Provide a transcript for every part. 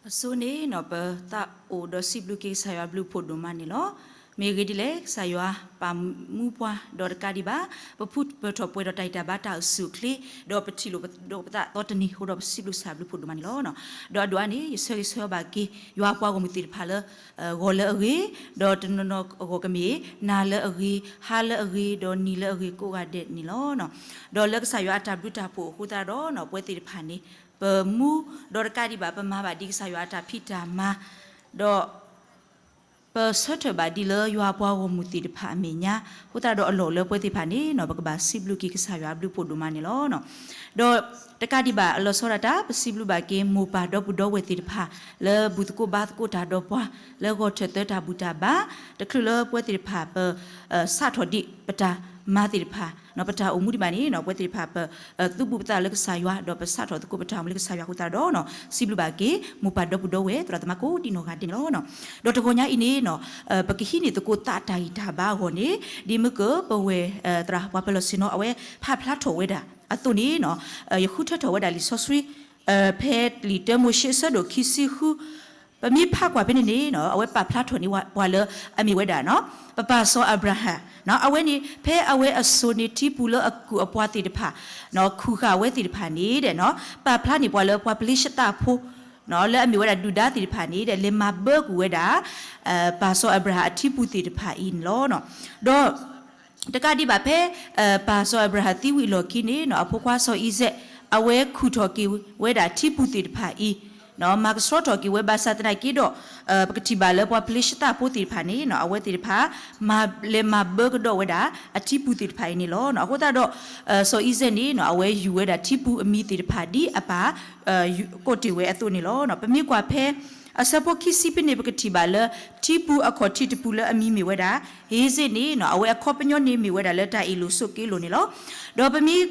အဆိန့ၣ်နီၤ ပသးအိၣ်ဒီးစံးဘျုးက့ၤကစၢ်ယွၤဘျုးဖှိၣ်ဒိၣ်မးန့ၣ်လီၤ. မ့ၢ်ဂ့ၢ်ဒ်လဲၣ် ကစၢ်ယွၤပာ်မူပှၤဒီးတကးဒံးဘၣ် ပဖုပထီၣ်ပှဲၤဒီးတၢ်ဂံၢ်တၢ်ဘါတၢ်အိၣ်ဆူၣ်အိၣ်ချ့ ဒီးပထံၣ်လိာ်ပဒီးပသးသီတနံၤအဃိဒီး ပစံးဘျုးကစၢ်ဘျုးဖှိၣ်ဒိၣ်မးန့ၣ်လီၤ. ဒီးအဒိၣ်အါန့ၣ် ယဆၢဂ့ၤဆၢဝါဘၣ်က့ၤ ယွၤပှၤဂီၢ်မုၢ်သ့ၣ်တဖၣ်လၢ ဂီၤလၢအဂ့ၤဒီးတနီၤနီၤအဂီၢ်ကမ့ၢ် နၤလၢအဂ့ၤ ဟါလၢအဂ့ၤ ဒီးနံၤလၢအဂ့ၤကိးဂၤဒဲးန့ၣ်လီၤ. ဒီးလၢကစၢ်ယွၤအတၢ်ဘျုးတၢ်ဖှိၣ်အဃိသတးဒီး ပဝဲသ့ၣ်တဖၣ်န့ၣ် ပမူဒီးတကးဒံးဘၣ် ပမၤဘၣ်ဒ်ကစၢ်ယွၤအတၢ်ဖံးတၢ်မၤ ဒီး ပဆၢထၢၣ်ဘၣ်ဒ်လၢယွၤပှၤဂီၢ်မုၢ်သ့ၣ်တဖၣ်အမဲာ်ညါ အဃိသတးဒီးအလီၢ်လၢပဝဲသ့ၣ်တဖၣ်န့ၣ်နီၤ ပကဘၣ်စံးဘျုးက့ၤကစၢ်ယွၤအဘျုးဖှိၣ်ဒိၣ်မးန့ၣ်လီၤ. ဒီးတကးဒံးဘၣ်အလီၤဆီဒၣ်တၢ် ပစံးဘျုးဘၣ်က့ၤ မိၢ်ပၢ်ဒီပုၢ်ဒီဝဲၢ်သ့ၣ်တဖၣ် လၢဘူၣ်သကိးဘါသကိးတၢ်ဒီးပှၤ လၢဂီၤထၢၣ်သၢတၢ်ဘူၣ်တၢ်ဘါ တချုးလၢပဝဲသ့ၣ်တဖၣ် ပ စးထီၣ်ဒံးပတၢ်မၤသ့ၣ်တဖၣ် ပတၢ်အိၣ်မူဒံးဘၣ်န့ၣ်နီၤ ပဝဲသ့ၣ်တဖၣ် ပ သုးဘူးပသးလၢကစၢ်ယွၤ ဒီးပစးထီၣ်သကိးပတၢ်အိၣ်မူလၢကစၢ်ယွၤအဃိသတးဒီးနီၤ စံးဘျုးဘၣ်က့ၤ မိၢ်ပၢ်ဒီပုၢ်ဒီဝဲၢ် သရၣ်သမါကိးဒံနီၢ်ဂၤဒဲးန့ၣ်လီၤ. ဒီးတဂီၤညါအံၤန့ၣ်နီၤ ပကဟံးန့ၢ်သကိးသးတၢ်ဂံၢ်တၢ်ဘါအဂီၢ်န့ၣ် ဒ်မ့ၢ်ကပဝဲၢ်သရၣ်ပှၤပၢၤလီၢ်ဆ့ၣ်နီၤ အဝဲဖးဖျါထီၣ်ဝဲဒၣ်အသိးန့ၣ်နီၤ ယဃုထၢထီၣ်ဝဲဒၣ်လံာ်စီဆှံ ဖဲလံာ်တၢမိၤၡ့အဆၢဒိၣ်ခံဆံဃု ပမ့ၢ်ဖးကွၢ်ဖဲန့ၣ်န့ၣ်နီၤ အဝဲပာ်ဖျါထီၣ်န့ၢ်ပှၤလၢအမ့ၢ်ဝဲဒၣ်နီၤ ပပၢ်စီၤအၤဘြၤဟၣ် အဝဲန့ၣ် ဖဲအဝဲအစိၤန့ၣ် ထံပူၤလၢအကူၣ်အပှၤသ့ၣ်တဖၣ် ခူၣ်ဃာ်ဝဲသ့ၣ်တဖၣ်န့ၣ်ဒီးနီၤ ပာ်ဖျါန့ၢ်ပှၤလၢပှၤပလ့ၤၡသးဖိ လၢအမ့ၢ်ဝဲဒၣ်ဒုၣ်ဒါသ့ၣ်တဖၣ်န့ၣ်ဒီး လဲၤမၤဘၢကွံာ်ဝဲဒၣ် ပၢ်စီၤအၤဘြၤဟၣ်အထံပူၤသ့ၣ်တဖၣ်အံၤန့ၣ်လီၤ. ဒီး တကးဒံးဘၣ်ဖဲ ပၢ်စီၤအၤဘြၤဟၣ်သံဝံၤအလီၢ်ခံန့ၣ်နီၤ အဖိခွါစီၤအံၤစဲး အဝဲခူၣ်ထီၣ်က့ၤဝဲဒၣ်ထံပူၤသ့ၣ်တဖၣ်အံၤ မၤကဆှီထီၣ်က့ၤဝဲဘၣ်ဆၣ်သနာ်က့ဒီး ပကထံၣ်ဘၣ်လၢပှၤပလ့ၤၡသးဖိသ့ၣ်တဖၣ်န့ၣ်နီၤ အဝဲသ့ၣ်တဖၣ် မၤလဲၤမၤဘၢကဒီးဝဲဒၣ် အထံပူၤသ့ၣ်တဖၣ်အံၤန့ၣ်လီၤ. အဃိသတးဒီး စီၤအံၤစဲးန့ၣ်နီၤ အဝဲယူၤဝဲဒၣ်ထံပူၤအမံၤသ့ၣ်တဖၣ်ဒ်အပၢ် ကိးတ့ၢ်ဝဲအသိးန့ၣ်လီၤ. ပမ့ၢ်ကွၢ်ဖဲ အဆၢဖိခံဆံဖဲန့ၣ် ပကထံၣ်ဘၣ်လၢ ထံပူၤအခီၣ်ထံးတပူၤလၢအမံၤမ့ၢ်ဝဲဒၣ် ဟ့စ့ၣ်န့ၣ်နီၤ အဝဲအခီပညီန့ၣ်မ့ၢ်ဝဲဒၣ်လၢတၢ်အ့ၣ်လိာ်ဆိးက့လိာ်န့ၣ်လီၤ. ဒီးပမ့ၢ်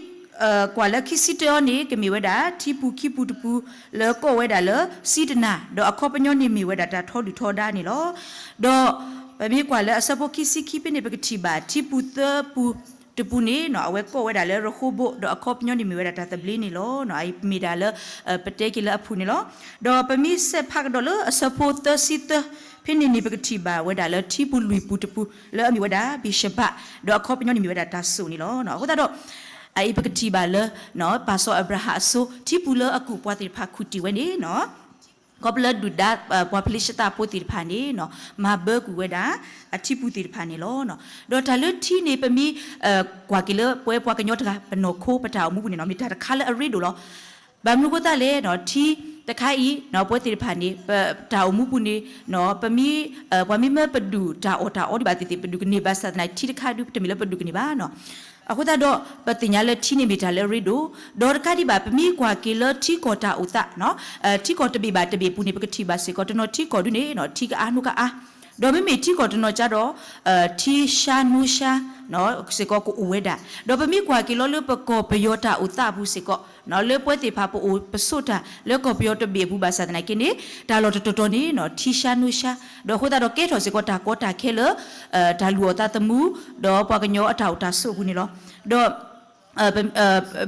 ကွၢ်လၢခံဆံတၢအံၤန့ၣ် ကမ့ၢ်ဝဲဒၣ် ထံပူၤခံပူၤတပူၤ လၢကိးဝဲဒၣ်လၢ စံတနၤ ဒီးအခီပညီန့ၣ်မ့ၢ်ဝဲဒၣ်တၢ်ထီဒုၣ်ထီဒါန့ၣ်လီၤ. ဒီးပမ့ၢ်ကွၢ်လၢအဆၢဖိခံဆံခံဖဲန့ၣ် ပကထံၣ်ဘၣ် ထံပူၤသၢပူၤတပူၤန့ၣ်နီၤ အဝဲကိးဝဲဒၣ်လၢရဟိဘိၣ် ဒီးအခီပညီန့ၣ်မ့ၢ်ဝဲဒၣ်တၢ်သဘျ့န့ၣ်လီၤ. မ့ၢ်ဒၣ်လၢ ပတဲက့ၤလၢအဖုၣ်န့ၣ်လီၤ. ဒီးပမ့ၢ်ဆဲးဖးကဒီးလၢအဆၢဖိသၢဆံသၢ ဖဲန့ၣ်န့ၣ် ပကထံၣ်ဘၣ်ဝဲဒၣ်လၢထံပူၤလွံၢ်ပူၤတပူၤ လၢအမ့ၢ်ဝဲဒၣ် ဘ့ၣ်ၡဘၣ် ဒီးအခီပညီန့ၣ်မ့ၢ်ဝဲဒၣ်တၢ်စိၣ်န့ၣ်လီၤ. အဃိသတးဒီး အအံၤပကထံၣ်ဘၣ်လၢ ပၢ်စီၤအၤဘြၤဟၣ်အစိၤ ထံပူၤလၢအကူၣ်ပှၤသ့ၣ်တဖၣ်ခူၣ်တ့ၢ်ဝဲန့ၣ်နီၤ ခီဖျိလၢဒုၣ်ဒါ ပှၤပလ့ၤၡသးဖိသ့ၣ်တဖၣ်န့ၣ်နီၤ မၤဘၢကွံာ်ဝဲဒၣ် အထံပူၤသ့ၣ်တဖၣ်န့ၣ်လီၤ. ဒီးတၢ်လၢထံန့ၣ် ပမ့ၢ် ကွၢ်က့ၤလၢပဝဲပှၤကညီတဂၤ ပနီၢ်ခိပတၢ်အိၣ်မူပူၤန့ၣ်နီၤ မ့ၢ်တၢ်တခါလၢအရ့ဒိၣ်လီၤ. ဘၣ်မနုၤအဃိသတးလဲၣ်နီၤ ထံတခါအံၤနီၤ ပဝဲသ့ၣ်တဖၣ်န့ၣ် ပတၢ်အိၣ်မူပူၤန့ၣ်နီၤ ပမ့ၢ် ပှၤမ့မ့ၢ်ပဒုၣ်တၢ်အီၣ်တၢ်အီဒံးဘၣ်သ့ၣ်သ့ၣ် ပဒုၣ်ကန့ၢ်ဘၣ်ဆၣ်သနာ်က့ ထံတခါဒုးတမ့ၢ်လၢပဒုၣ်ကန့ၢ်ဘၣ်နီၤ အဃိသတးဒီး ပသ့ၣ်ညါလၢထံန့ၣ်မ့ၢ်တၢ်လၢအရ့ဒိၣ်, ဒီးတကးဒံးဘၣ် ပမ့ၢ်ကွၢ်က့ၤလၢထံကီၢ်တၢ်အိၣ်သးနီၤ, ထံကီၢ်တဘ့ၣ်ဘၣ်တဘ့ၣ်အပူၤန့ၣ် ပကထံၣ်ဘၣ်စ့ၢ်ကီး တနီၤထံကီၢ်ဒုန့ၣ်နီၤ ထံကအါနိကအါ, ဒီးမ့မ့ၢ်ထံကီၢ်တနီၤကဒီး ထံဆါနိဆါ စ့ၢ်ကီးကအိၣ်ဝဲဒၣ်, ဒီးပမ့ၢ်ကွၢ်က့ၤလီၤလၢပကီၢ်ပယီၤတၢ်အိၣ်သးအပူၤစ့ၢ်ကီး လၢပဝဲသ့ၣ်တဖၣ်ပအိၣ်ပဆိးတၢ် လၢကီၢ်ပယီၤတဘ့ၣ်အပူၤဘၣ်ဆၣ်သနာ်က့န့ၣ် တၢ်လီၢ်တတီၤတီၤန့ၣ်နီၤ ထံဆါနိဆါ, ဒီးအဃိသတးဒီးကဲထီၣ်စ့ၢ်ကီးတၢ်ကီတၢ်ခဲလၢ တၢ်လူၤအီၣ်သးသမူ ဒီးပှၤကညီအတၢ်အိၣ်တၢ်ဆိးအပူၤန့ၣ်လီၤ. ဒီး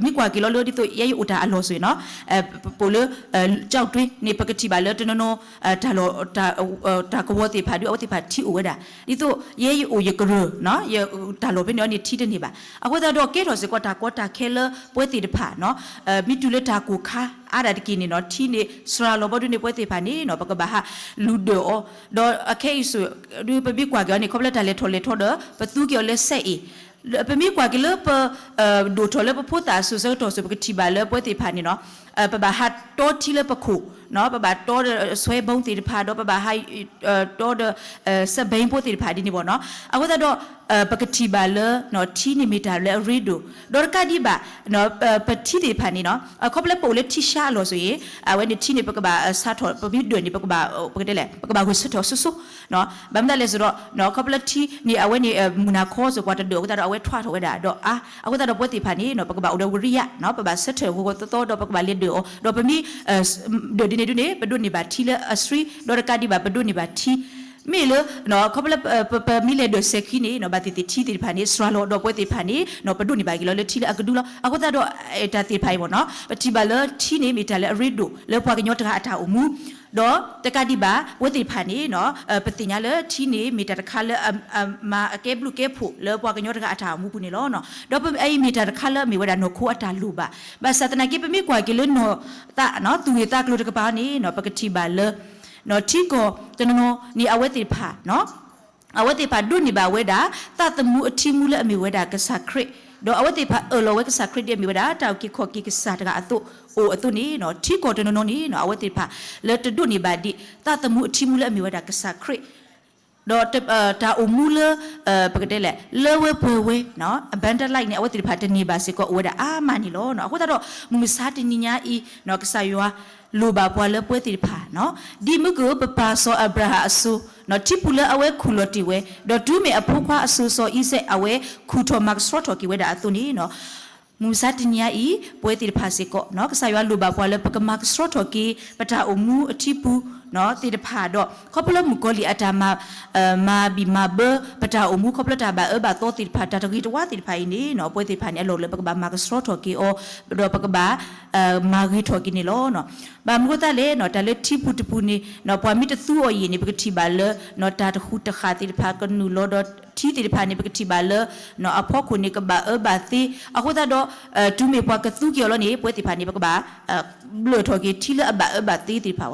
မ့ၢ်ကွၢ်က့ၤလီၤလၢဒ်သိး ယဲယအိၣ်တၢ်အလီၢ်ဆိၣ်အံၤနီၤ, ပအိၣ်လၢ ကၠီၣ်တွ့န့ၣ် ပကထံၣ်ဘၣ်လၢတနီၤနီၤ တၢ်လီၢ် တၢ်ကဝီၤသ့ၣ်တဖၣ်ဒုး အဝဲသ့ၣ်တဖၣ်ထံအိၣ်ဝဲဒၣ်, ဒ်သိးယဲယအိၣ်ယကရၢၢ် တၢ်လီၢ်ဖဲန့ၣ်အီၤန့ၣ် ထံတန့ၢ်ဘၣ်. အဃိသတးဒီးကဲထီၣ်စ့ၢ်ကီးတၢ်ကီတၢ်ခဲလၢပဝဲသ့ၣ်တဖၣ်နီၤ, မ့ၢ်တုၤလၢတၢ်ကိၢ်ခါအါဒၣ်တက့ၢ်န့ၣ်နီၤ ထံန့ၣ် စှၤလီၤဘီဒုန့ၣ် ပဝဲသ့ၣ်တဖၣ်န့ၣ်နီၤ ပကဘၣ်ဟးလူၤဒၢၣ်အီၤ, ဒီးအခဲအံၤဆိၣ် ဒုးပမ့ၢ်ကွၢ်က့ၤအီၤန့ၣ် ခီဖျိလၢတၢ်လဲၤထီၣ်လဲၤထီဒီး ပသူက့ၤအီၤလၢစဲအ့ၣ် ပမ့ၢ်ကွၢ်က့ၤလၢပ ဒိၣ်ထီၣ်လၢပဖိသၣ်အစိၤဆၢကတီၢ်ဆိၣ် ပကထံၣ်ဘၣ်လၢပဝဲသ့ၣ်တဖၣ်န့ၣ်နီၤ, ပဘၣ်ဟးတီထံလၢပခိၣ်နီၤ, ပဘၣ်တီဒီးဆွဲဘီသ့ၣ်တဖၣ် ဒီးပဘၣ်ဟး တီဒီး စဘဲဖိသ့ၣ်တဖၣ်ဒ်န့ၣ်ဘၣ်နီၤ. အဃိသတးဒီး ပကထံၣ်ဘၣ်လၢ ထံန့ၣ်မ့ၢ်တၢ်လၢအရ့ဒိၣ်, ဒီးတကးဒံးဘၣ် ပထံသ့ၣ်တဖၣ်န့ၣ်နီၤ, ခီဖျိလၢပအိၣ်လၢထံဆါအလီၢ်ဆိၣ်အံၤ အဝဲန့ၣ်ထံန့ၣ် ပကဘၣ်စးထီၣ် ပမ့ၢ်ဒၢၣ်န့ၣ် ပကဘၣ် ပကတဲလဲၣ် ပကဘၣ်ဂုာ်ဆၢထၢၣ်စိစိ ဘၣ်မနုၤလဲၣ်ဆိုတော့ ခီဖျိလၢထံန့ၣ် အဝဲန့ၣ် မုၢ်နၤခီစ့ၢ်ကီးတဒၢၣ်အဃိသတးဒီး အဝဲထွးထီၣ်ဝဲဒၣ်ဒီးအါ, အဃိသတးဒီးပဝဲသ့ၣ်တဖၣ်န့ၣ်နီၤ ပကဘၣ်အိၣ်ဒီးဝံယၢ်နီၤ, ပဘၣ်ဆၢထၢၣ်ဂီၤဂီၤသီသီ ဒီးပကဘၣ်လဲၤဒၢၣ်အီၤ, ဒီးပမ့ၢ် ဒၢၣ်ဒ်န့ၣ်ဒ်န့ၣ် ပဒိးန့ၢ်ဘၣ်ထံလၢအဆှံ, ဒီးတကးဒံးဘၣ် ပဒိးန့ၢ်ဘၣ်ထံ မ့ၢ်လၢ ခီဖျိလၢ ပမ့ၢ်လဲၤဒၢၣ်စဲၤခံန့ၣ်နီၤ ဘၣ်သ့ၣ်သ့ၣ်ထံသ့ၣ်တဖၣ်န့ၣ် စှၤလီၤဒီးပဝဲသ့ၣ်တဖၣ်န့ၣ်နီၤ ပဒိးန့ၢ်ဘၣ်က့ၤလီၤလၢထံလၢအကဒုလီၤ. အဃိသတးဒီး တၢ်သ့ၣ်တဖၣ်အံၤမ့ၢ်နီၤ ပထံၣ်ဘၣ်လၢထံန့ၣ် မ့ၢ်တၢ်လၢအရ့ဒိၣ် လၢပှၤကညီတဂၤအတၢ်အိၣ်မူ ဒီးတကးဒံးဘၣ် ပဝဲသ့ၣ်တဖၣ်န့ၣ် ပသ့ၣ်ညါလၢထံန့ၣ် မ့ၢ်တၢ်တခါလၢ မၤအကဲဘျုးကဲဖှိၣ်လၢပှၤကညီတဂၤအတၢ်အိၣ်မူပူၤန့ၣ်လီၤ. ဒီးအံၤမ့ၢ်တၢ်တခါလၢအမ့ၢ်ဝဲဒၣ်နီၢ်ခိအတၢ်လိၣ်ဘၣ်. ဘၣ်ဆၣ်သနာ်က့ ပမ့ၢ်ကွၢ်က့ၤလၢနီၢ်သး သူၣ်ဂ့ၢ်သးကျိၤတကပၤန့ၣ် ပကထံၣ်ဘၣ်လၢ ထံကီၢ်တနီၤနီၤန့ၣ် အဝဲသ့ၣ်တဖၣ် အဝဲသ့ၣ်တဖၣ်ဒိးန့ၢ်ဘၣ်ဝဲဒၣ် သးသမူအထံမူလၢအမ့ၢ်ဝဲဒၣ်ကစၢ်ခရံာ်, ဒီးအဝဲသ့ၣ်တဖၣ်အၢၣ်လီၤဝဲကစၢ်ခရံာ်ဒ်အမ့ၢ်ဝဲဒၣ် တၢ်အုၣ်က့ၤခီၣ်က့ၤကစၢ်တဂၤအသိး အိၣ်အသိးန့ၣ် ထံကီၢ်တနီၤနီၤန့ၣ် အဝဲသ့ၣ်တဖၣ်လၢတဒိးန့ၢ်ဘၣ်ဒံး သးသမူအထံမူလၢအမ့ၢ်ဝဲဒၣ်ကစၢ်ခရံာ် ဒီးတၢ်အိၣ်မူလၢ ပကတဲလဲၣ် လၢဝဲပှဲၤဝဲ abundant life န့ၣ် အဝဲသ့ၣ်တဖၣ်တန့ၢ်ဘၣ်စ့ၢ်ကီး အိၣ်ဝဲဒၣ်အါမးန့ၣ်လီၤ. အဃိသတးဒီး မုၢ်မဆါတနံၤညါအံၤ ကစၢ်ယွၤလိၣ်ဘၣ်ပှၤလၢပဝဲသ့ၣ်တဖၣ် ဒ်မုၢ်ကၢၢ်ပပၢ်စီၤအၤဘြၤဟၣ်အစိၤ ထံပူၤလၢအဝဲခူၣ်လီၤတ့ၢ်ဝဲ ဒီးတုၤမ့ၢ်အဖိခွါအစိၤစီၤအံၤစဲး အဝဲခူၣ်ထီၣ်မၤကဆှီထီၣ်က့ၤဝဲဒၣ်အသိးန့ၣ် မုၢ်မဆါတနံၤညါအံၤ ပဝဲသ့ၣ်တဖၣ်စ့ၢ်ကီး ကစၢ်ယွၤလိၣ်ဘၣ်ပှၤလၢပကမၤကဆှီထီၣ်က့ၤ ပတၢ်အိၣ်မူအထံပူၤ သ့ၣ်တဖၣ်ဒီး ခီဖျိလၢမုၣ်ကီၤလံၢ်အတၢ်မၤ မၤဘံၣ်မၤဘၢ ပတၢ်အိၣ်မူ ခီဖျိတၢ်ဘၣ်အၢဘၣ်သီသ့ၣ်တဖၣ် တၢ်တဂ့ၤတဝါသ့ၣ်တဖၣ်အံၤန့ၣ် ပဝဲသ့ၣ်တဖၣ်န့ၣ် အလီၢ်လၢပကဘၣ်မၤကဆှီထီၣ်က့ၤအီၤ ဒီးပကဘၣ် မၤဂ့ၤထီၣ်က့ၤန့ၣ်လီၤ. ဘၣ်မနုၤအဃိသတးလဲၣ် တၢ်လၢထံပူၤတပူၤန့ၣ် ပှၤမ့ၢ်တသူအီၤယံာ်န့ၣ် ပကထံၣ်ဘၣ်လၢ တၢ်တဟူးတဃာ်သ့ၣ်တဖၣ်ကနုာ်လီၤဒီးထံသ့ၣ်တဖၣ်န့ၣ် ပကထံၣ်ဘၣ်လၢ အဖီခိၣ်န့ၣ် ကဘၣ်အၢဘၣ်သီ အဃိသတးဒီး တုၤမ့ၢ်ပှၤကသူက့ၤအီၤလီၤန့ၣ် ပဝဲသ့ၣ်တဖၣ်န့ၣ် ပကဘၣ် ဘျၢၣ်ထီၣ်က့ၤထံလၢအဘၣ်အၢဘၣ်သီသ့ၣ်တဖၣ်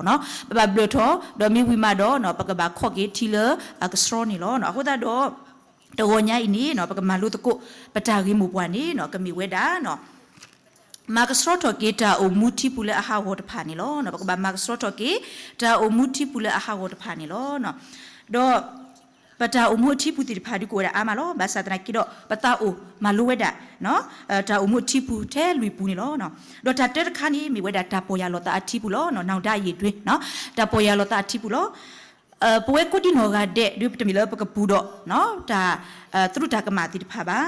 ပဘၣ်ဘျၢၣ်ထီၣ် ဒီးမ့ၢ်ဝံၤမးဒီး ပကဘၣ်ခီၣ်က့ၤထံလၢအကဆှီန့ၣ်လီၤ. အဃိသတးဒီး တဂီၤညါအံၤန့ၣ် ပကမၤလိသကိး ပတၢ်ဂ့ၢ်မိၢ်ပှၢ်န့ၣ် ကမ့ၢ်ဝဲဒၣ် မၤကဆှီထီၣ်က့ၤတၢ်အိၣ်မူထံပူၤလၢအဟးဂီၤတဖၣ်န့ၣ်လီၤ. ပကဘၣ်မၤကဆှီထီၣ်က့ၤ တၢ်အိၣ်မူထံပူၤလၢအဟးဂီၤတဖၣ်န့ၣ်လီၤ. ဒီး ပတၢ်အိၣ်မူအထံပူၤသ့ၣ်တဖၣ်ဒုးကအိၣ်ဝဲဒၣ်အါမးလီၤ. ဘၣ်ဆၣ်သနာ်က့ဒီး ပသးအိၣ်မၤလိဝဲဒၣ် တၢ်အိၣ်မူအထံပူၤထဲလွံၢ်ပူၤန့ၣ်လီၤ. ဒီးတၢ်တၢတခါန့ၣ် မ့ၢ်ဝဲဒၣ်တၢ်ပီၢ်ယၢ်လီၤသးအထံပူၤလီၤ. နီၢ်ဒါအံၤတွ့ တၢ်ပီၢ်ယၢ်လီၤသးအထံပူၤလီၤ. ပဝဲကိးဒံနီၢ်ဂၤဒဲး ဒုးပတမ့ၢ်လၢပကပူၤဒီး တၢ်သရူးတၢ်ကမၣ်သ့ၣ်တဖၣ်ဘၣ်.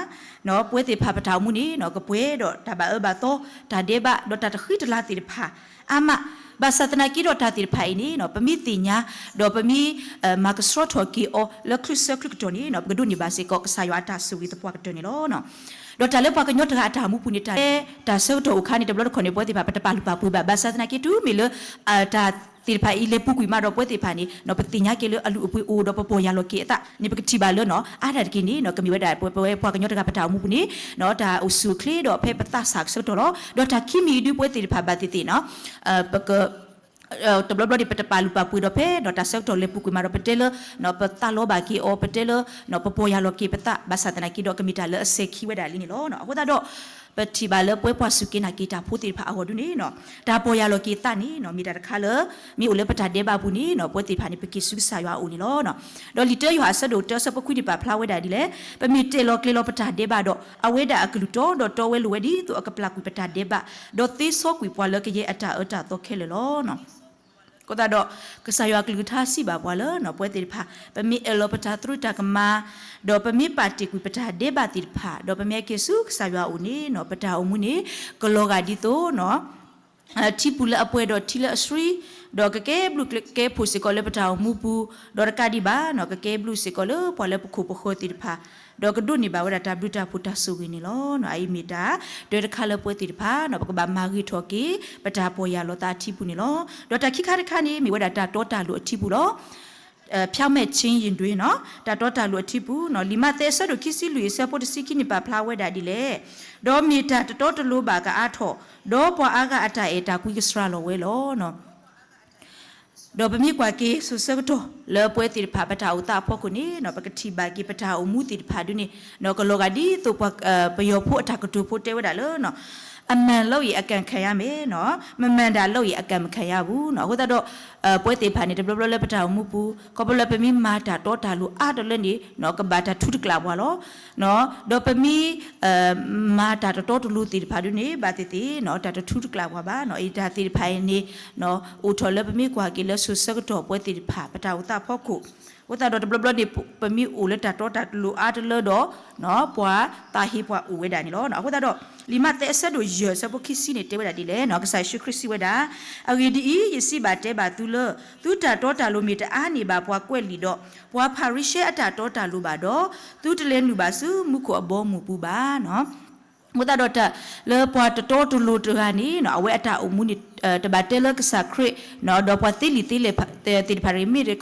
ပဝဲသ့ၣ်တဖၣ်ပတၢ်အိၣ်မူန့ၣ် ကပှဲၤဒီးတၢ်ဘၣ်အၢဘၣ်သီ တၢ်ဒဲးဘး ဒီးတၢ်တဃံတလၤသ့ၣ်တဖၣ် အါမး, ဘၣ်ဆၣ်သနာ်က့ဒီးတၢ်သ့ၣ်တဖၣ်အံၤန့ၣ် ပမ့ၢ်သ့ၣ်ညါ ဒီးပမ့ၢ် မၤကဆှီထီၣ်က့ၤအီၤလၢချ့ဆၢချ့ကတီၢ်န့ၣ် ပကဒိးန့ၢ်ဘၣ်စ့ၢ်ကီး ကစၢ်ယွၤအတၢ်ဆိၣ်ဂ့ၤသပှၢ်ကတၢၢ်န့ၣ်လီၤ. ဒီးတၢ်လၢပှၤကညီတဂၤအတၢ်အိၣ်မူပူၤန့ၣ် တၢ် တၢ်ဆၢကတီၢ်အိၣ်ခါန့ၣ် တဘျီတခီၣ်န့ၣ် ပဝဲသ့ၣ်တဖၣ် ပတပာ်လုၢ်ပာ်ပှ့ၤဘၣ်. ဘၣ်ဆၣ်သနာ်က့ တုၤမ့ၢ်လၢ တၢ်သ့ၣ်တဖၣ်အံၤလဲၤပူၤကွံာ်မးဒီး ပဝဲသ့ၣ်တဖၣ်န့ၣ် ပသ့ၣ်ညါက့ၤလၢအလုၢ်အပှ့ၤအိၣ်ဒီးပပီၢ်ယၢ်လီၤက့ၤအသးန့ၣ် ပကထံၣ်ဘၣ်လၢ အါတၢ်တက့ၢ်န့ၣ် ကမ့ၢ်ဝဲဒၣ် ပဝဲပှၤကညီတဂၤပတၢ်အိၣ်မူပူၤန့ၣ် တၢ်အိၣ်ဆူၣ်အိၣ်ချ့ဒီး ဖဲပသးစၢ်ဆၢကတီၢ်လီၤ. ဒီးတၢ်ခံမံၤအံၤဒုး ပဝဲသ့ၣ်တဖၣ်ဘၣ်သ့ၣ်သ့ၣ် ပက တဘျီဘျီန့ၣ် ပတပာ်လုၢ်ပာ်ပှ့ၤဒီးဖဲ တၢ်ဆၢကတီၢ်လဲၤပူၤကွံာ်မးဒီး ပတဲလၢ ပသးလီၤဘၣ်က့ၤအီၤ ပတဲလၢ ပပီၢ်ယၢ်လီၤက့ၤပသး ဘၣ်ဆၣ်သနာ်က့ဒီး ကမ့ၢ်တၢ်လၢအစဲၤခံဝဲဒၣ်လံန့ၣ်လီၤ. အဃိသတးဒီး ပထံၣ်ဘၣ်လၢပဝဲပှၤစူၢ်က့ၤနာ်က့ၤတၢ်ဖိသ့ၣ်တဖၣ်အဂီၢ်ဒုးန့ၣ် တၢ်ပီၢ်ယၢ်လီၤက့ၤသးန့ၣ် မ့ၢ်တၢ်တခါလၢ မ့ၢ်အိၣ်လၢပတၢ်ဒဲးဘးပူၤန့ၣ် ပဝဲသ့ၣ်တဖၣ်န့ၣ် ပက့ၤဆူကစၢ်ယွၤအအိၣ်န့ၣ်လီၤ. ဒီးလံာ်တၢယိၤဟၣ်အဆၢဒိၣ်တၢအဆၢဖိခွံန့ၣ် ပာ်ဖျါဝဲဒၣ်ဒ်လဲၣ်, ပမ့ၢ်တဲာ်လီၤကျဲၤလီၤပတၢ်ဒဲးဘးဒီး အဝဲဒၣ်အကလုၢ်တီဒီးတီဝဲလိၤဝဲ ဒ်သိးအကပျၢ်ကွံာ်ပတၢ်ဒဲးဘး, ဒီးသ့စီကွံာ်ပှၤလၢကယဲၢ်အတၢ်အၢတၢ်သီခဲလၢာ်လီၤ. အဃိသတးဒီး ကစၢ်ယွၤအကလုၢ်ကထါစံးဘၣ်ပှၤလၢ ပဝဲသ့ၣ်တဖၣ် ပမ့ၢ်အၢၣ်လီၤပတၢ်သရူးတၢ်ကမၣ်, ဒီးပမ့ၢ်ပာ်တ့ၢ်ကွံာ်ပတၢ်ဒဲးဘးသ့ၣ်တဖၣ်, ဒီးပမ့ၢ်ဟဲက့ၤဆူကစၢ်ယွၤအအိၣ်န့ၣ် ပတၢ်အိၣ်မူန့ၣ် ကလီၤဂာ်ဒ်သိး ထံပူၤလၢအပှဲၤဒီးထံလၢအဆှံ, ဒီးကကဲဘျုးကဲဖှိၣ်စ့ၢ်ကီးလၢပတၢ်အိၣ်မူပူၤ, ဒီးတကးဒံးဘၣ် ကကဲဘျုးစ့ၢ်ကီးလၢပှၤလၢပခိၣ်ပဃၢၤသ့ၣ်တဖၣ်, ဒီးကဒိးန့ၢ်ဘၣ်ဝဲဒၣ်တၢ်ဘျုးတၢ်ဖှိၣ်တၢ်ဆိၣ်ဂ့ၤန့ၣ်လီၤ. အအံၤမ့ၢ်တၢ်တၢတခါလၢပဝဲသ့ၣ်တဖၣ် ပကဘၣ်မၤဂ့ၤထီၣ်က့ၤ ပတၢ်ပီၢ်ယၢ်လီၤသးအထံပူၤန့ၣ်လီၤ. ဒီးတၢ်ခံခါတခါန့ၣ် မ့ၢ်ဝဲဒၣ်တၢ်တီတၢ်လိၤအထံပူၤလီၤ. ဖြောင့်မတ်ခြင်းရင်တွင် တၢ်တီတၢ်လိၤအထံပူၤ, လံာ်မးသဲအဆၢဒိၣ်ခံဆံလွံၢ်အဆၢဖိတဆံခံန့ၣ် ပာ်ဖျါဝဲဒၣ်ဒ်လဲၣ်, ဒီးမ့ၢ်တၢ်တတီတလိၤဘၣ်ကအါထီၣ်, ဒီးပှၤအါဂၤအတၢ်အဲၣ်တၢ်ကွံကစှၤလီၤဝဲလီၤ. ဒီးပမ့ၢ်ကွၢ်က့ၤစိၤဆၢကတီၢ်လၢပဝဲသ့ၣ်တဖၣ် ပတၢ်အိၣ်သးအဖီခိၣ်န့ၣ် ပကထံၣ်ဘၣ်က့ၤပတၢ်အိၣ်မူသ့ၣ်တဖၣ်ဒုးန့ၣ် ကလီၤဂာ်ဒ်သိးပှၤ ပယီၤဖိအတၢ်ကတိၤဖိတဲဝဲဒၣ်လၢ အမှန်လုပ်ရင် အကံၣ်ခံရမယ်, မမှန်တာလုပ်ရင် အကံၣ်မခံရဘူး. အဃိသတးဒီး ပဝဲသ့ၣ်တဖၣ်န့ၣ် တဘျီဘျီလၢပတၢ်အိၣ်မူပူၤ ခီဖျိလၢပမ့ၢ်မၤတၢ်တီတၢ်လိၤအါတလၢန့ၣ် ကဘၣ်တၢ်ထူတကျးပှၤလီၤ. ဒီးပမ့ၢ် မၤတၢ်တတီတလိၤသ့ၣ်တဖၣ်ဒုးန့ၣ် ဘၣ်သ့ၣ်သ့ၣ် တၢ်တထူတကျးပှၤဘၣ်. အံၤတၢ်သ့ၣ်တဖၣ်အံၤန့ၣ် အိၣ်ထီၣ်လၢပမ့ၢ်ကွၢ်က့ၤလၢစိၤဆၢကတီၢ်ပဝဲသ့ၣ်တဖၣ် ပတၢ်အိၣ်သးအဖီခိၣ်, အဃိသတးဒီးတဘျီဘျီန့ၣ် ပမ့ၢ်အိၣ်လၢတၢ်တီတၢ်လိၤအါတလၢဒီး ပှၤသးဟ့ပှၤအိၣ်ဝဲဒၣ်န့ၣ်လီၤ. အဃိသတးဒီး လံာ်မးသဲအဆၢဒိၣ်ယဲၢ်အဆၢဖိခံဆံန့ၣ် တဲဝဲဒၣ်ဒ်လဲၣ်, ကစၢ်ယ့ၣ်ၡူးခရံာ်စံးဝဲဒၣ်, အဂ့ၢ်ဒ်အံၤ, ယစံးဘၣ်တဲဘၣ်သုလၢ သုတၢ်တီတၢ်လိၤမ့ၢ်တအါန့ၢ်ဘၣ်ပှၤကွဲးလံာ်ဒီး ပှၤဖၤရံၤၡဲအတၢ်တီတၢ်လိၤဘၣ်ဒီး သုတလဲၤနုာ်ဘၣ်ဆူမူခိၣ်အဘီအမုၢ်ပူၤဘၣ်. အဃိသတးဒီးတၢ်လၢပှၤတတီတလိၤတဂၤန့ၣ်နီၤ အဝဲအတၢ်အိၣ်မူန့ၣ် တဘၣ်တဲလၢကစၢ်ခရံာ် ဒီးပှၤသ့လံာ်သ့လဲၢ်သ့ၣ်တဖၣ်ရ့ၣ်မ့ၢ်တခီ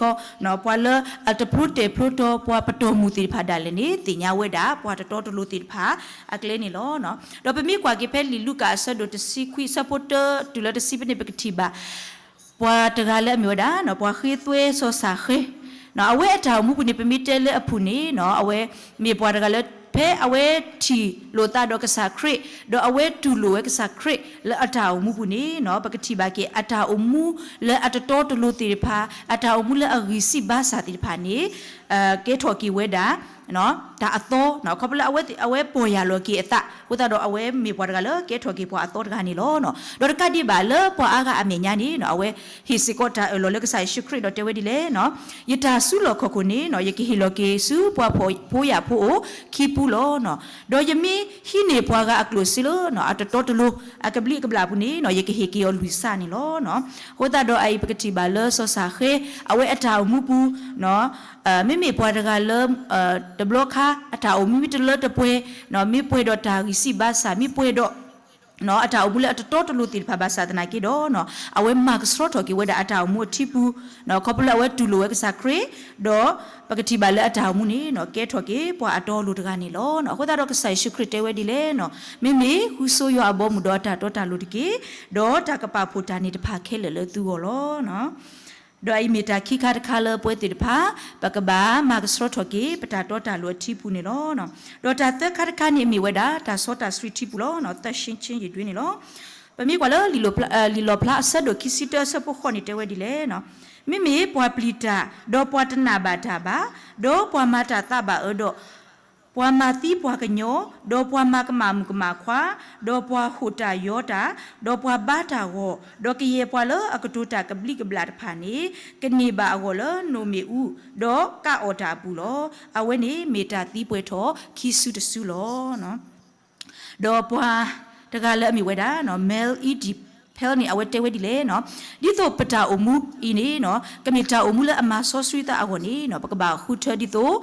ပှၤလၢအတဖျိတဲာ်ဖျိတီၤ ပှၤပတီၢ်မုၢ်သ့ၣ်တဖၣ်ဒၣ်လဲာ်န့ၣ် သ့ၣ်ညါဝဲဒၣ် ပှၤတတီတလိၤသ့ၣ်တဖၣ်အကျဲန့ၣ်လီၤ. ဒီးပမ့ၢ်ကွၢ်က့ၤဖဲလံာ်လူၤကၣ်အဆၢဒိၣ်တဆံခွံအဆၢဖိတၢတုၤလၢတဆံဖဲန့ၣ် ပကထံၣ်ဘၣ် ပှၤတဂၤလၢအမ့ၢ်ဝဲဒၣ် ပှၤဃ့သွဲစီၤစၢ်ဃဲ အဝဲအတၢ်အိၣ်မူပူၤန့ၣ် ပမ့ၢ်တဲလၢအဖုၣ်န့ၣ်နီၤ အဝဲမ့ၢ်ပှၤတဂၤလၢ ဖဲအဝဲထံၣ်လိာ်သးဒီးကစၢ်ခရံာ် ဒီးအဝဲတူၢ်လိာ်ဝဲကစၢ်ခရံာ်လၢအတၢ်အိၣ်မူပူၤန့ၣ်နီၤ ပကထံၣ်ဘၣ်က့ၤအတၢ်အိၣ်မူလၢအတတီတလိၤသ့ၣ်တဖၣ် အတၢ်အိၣ်မူလၢအဂံၢ်စၢ်ဘါစၢ်သ့ၣ်တဖၣ်န့ၣ် ကဲထီၣ်က့ၤဝဲဒၣ် တၢ်အသီ ခီဖျိလၢအဝဲပီၢ်ယၢ်လီၤက့ၤအသး အဃိသတးဒီးအဝဲမ့ၢ်ပှၤတဂၤလၢကဲထီၣ်က့ၤပှၤအသီတဂၤန့ၣ်လီၤ. ဒီးတကးဒံးဘၣ်လၢပှၤအါဂၤအမဲာ်ညါန့ၣ်နီၤ အဝဲဟ့ၣ်စ့ၢ်ကီးတၢ်အၢၣ်လီၤလၢကစၢ်ယ့ၣ်ၡူးခရံာ်ဒီးတဲဝဲဒ်လဲၣ်နီၤ ယတၢ်စုလီၢ်ခီၣ်ခိၣ်န့ၣ်နီၤ ယကဟ့ၣ်လီၤက့ၤဆူပှၤဖှီၣ်ဖိယာ်ဖိအအိၣ်ခံပူလီၤ. ဒီးယမ့ၢ်ဟံးန့ၢ်ပှၤဂၤအကျိၣ်စ့လၢ အတတီတလိၤ အကဘျံးအကဘျၣ်ပူၤန့ၣ်နီၤ ယကဟ့ၣ်က့ၤအီၤလွံၢ်စးန့ၣ်လီၤ. အဃိသတးဒီးအအံၤပကထံၣ်ဘၣ်လၢစီၤစၢ်ဃဲ အဝဲအတၢ်အိၣ်မူပူၤ မ့မ့ၢ်ပှၤတဂၤလၢ တဘျီခါ အတၢ်အိၣ်မူမ့ၢ်တလၢတပှဲၤ မ့ၢ်ပှဲၤဒီးတၢ်ဂံၢ်စၢ်ဘါစၢ် မ့ၢ်ပှဲၤဒီး အတၢ်အိၣ်မူလၢအတတီတလိၤသ့ၣ်တဖၣ်ဘၣ်ဆၣ်သနာ်က့ဒီး အဝဲမၤကဆှီထီၣ်က့ၤဝဲဒၣ်အတၢ်အိၣ်မူအထံပူၤ ခီဖျိလၢအဝဲတူၢ်လိာ်ဝဲကစၢ်ခရံာ် ဒီးပကထံၣ်ဘၣ်လၢအတၢ်အိၣ်မူန့ၣ်နီၤ ကဲထီၣ်က့ၤပှၤအတီအလိၤတဂၤန့ၣ်လီၤ. အဃိသတးဒီးကစၢ်ယ့ၣ်ၡူးခရံာ်တဲဝဲဒ်လဲၣ်နီၤ မ့မ့ၢ်ဃုဆိယွၤအဘီအမုၢ်ဒီးအတၢ်တီတၢ်လိၤတက့ၢ်. ဒီးတၢ်ကပာ်ဖှိၣ်တၢ်န့ၣ်တဖၣ်ခဲလၢာ်လၢသုဂီၢ်လီၤ. ဒီးအအံၤမ့ၢ်တၢ်ခံခါတခါလၢပဝဲသ့ၣ်တဖၣ် ပကဘၣ်မၤကဆှီထီၣ်က့ၤ ပတၢ်တီတၢ်လိၤအထံပူၤန့ၣ်လီၤ. ဒီးတၢ်သၢခါတခါန့ၣ်မ့ၢ်ဝဲဒၣ် တၢ်စီတၢ်ဆှံထံပူၤလီၤ. သၢရှ့ၣ်ဆ့ၣ်ယဒွံန့ၣ်လီၤ. ပမ့ၢ်ကွၢ်လၢ လံာ်လီၣ်ဖျါအဆၢဒိၣ်ခံဆံတၢအဆၢဖိဃိးန့ၣ်တဲဝဲဒ်လဲၣ်နီၤ မ့မ့ၢ်ပှၤပျံၤတၢ် ဒီးပှၤတနာ်ဘၣ်တၢ်ဘၣ်, ဒီးပှၤမၤတၢ်သးဘၣ်အၢဒီး ပှၤမၤသံပှၤကညီ, ဒီးပှၤမၤကမၣ်မုၣ်ကမၣ်ခွါ, ဒီးပှၤဟိၣ်တၢ်ယီၤတၢ်, ဒီးပှၤဘါတၢ်ဂီၤ, ဒီးကယဲၢ်ပှၤလၢအကတိၤတၢ်ကဘျံးကဘျၣ်တဖၣ်န့ၣ် ကန့ၢ်ဘၣ်အဂီၢ်လၢနိၣ်မ့ၣ်အူ ဒီးကးအီၣ်တၢ်အပူၤလီၤ. အဝဲန့ၣ်မ့ၢ်တၢ်သံပှဲၤထီၣ်ခံစုတစုလီၤ. ဒီးပှၤတဂၤလၢအမ့ၢ်ဝဲဒၣ် Mel E D Pell န့ၣ် အဝဲတဲဝဲဒ်လဲၣ်နီၤ, ဒ်သိးပတၢ်အိၣ်မူအံၤန့ၣ်နီၤ ကမ့ၢ်တၢ်အိၣ်မူလၢအမၤစီဆှံသးအဂီၢ်န့ၣ်နီၤ ပကဘၣ်ဃုထၢဒ်သိး